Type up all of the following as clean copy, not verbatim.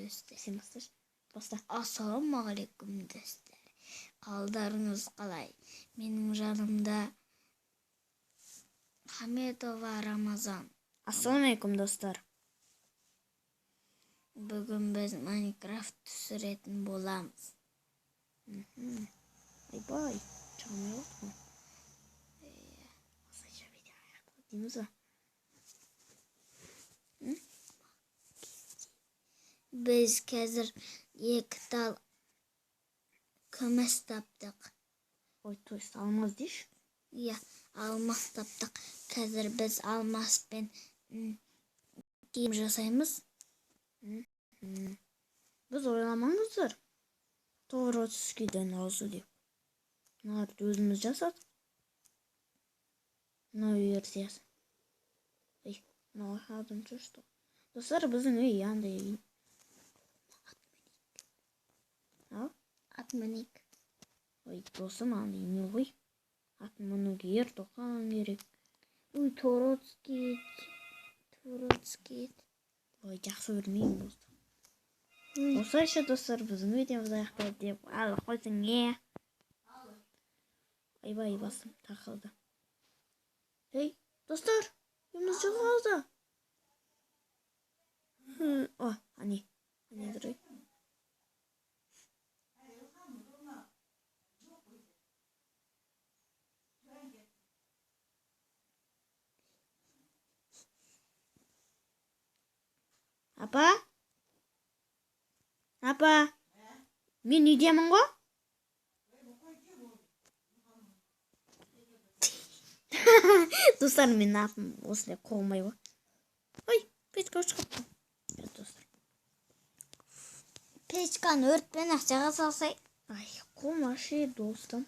достар. Сен басташы. Баста. Ассалаумағалейкум, достар. Қалдарыңыз қалай? Менің жанымда Хаметова Рамазан. Ассалаумағалейкум, достар. Бүгін біз Майнкрафт түсіретін боламыз. Айбай, шыға алмай қалдық қой. Осылайша видео аяқталды дейміз ба? Біз қазір екі тал күміс таптық. Ой, то есть алмаз дейші. Иә, алмас таптық. Қазір біз алмаспен киім жасаймыз. Біз ойламаңыздар. Творческийден разы деп. Мыналарды өзіміз жасадық. Мынау версиясы. Ей, мынау адамша что? Достар, біздің үй андай үй. Ал? Ат мінейік. Ой, досым, андай не ғой? Ат мінуге ер тоқым керек. Ой, Творческий. Творческий. Ой, жақсы көрмеймін достар. Осылайша, достар, біздің видеомыз аяқталды деп ал қойсың не? Айбай, басым тақылды. Ей, достар, үйіміз жоғалды. О, әне, әне тұр. Апа? Апа? Мен үйдемін ғой? Достар, менің апам осылай қоймай ғой. Ой, печка өшіп қалыпты. Достар. Печканы өртпен ақшаға салсай. Ай, қомашы, достым.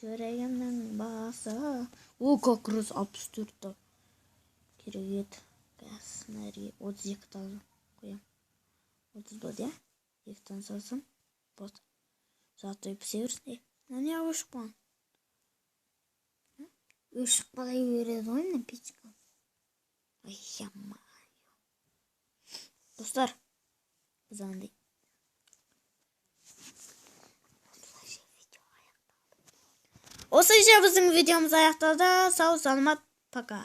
Жүрегімнің басы. О, как раз 64 тал. Керек еді. Қазір мына жерге 32 тал қоямын. 30 болды, иә? Екі тал салсам, болды. Золотой пісе берсін. Ей, мына неғып өшіп қалған? Өшіп қалай береді ғой мына печка. Ай, ямай. Достар, біз андай. Осылайша біздің видеомыз аяқталды. Сау саламат, пока.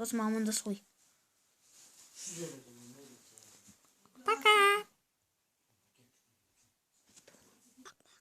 Досым, амандас қой. Пока.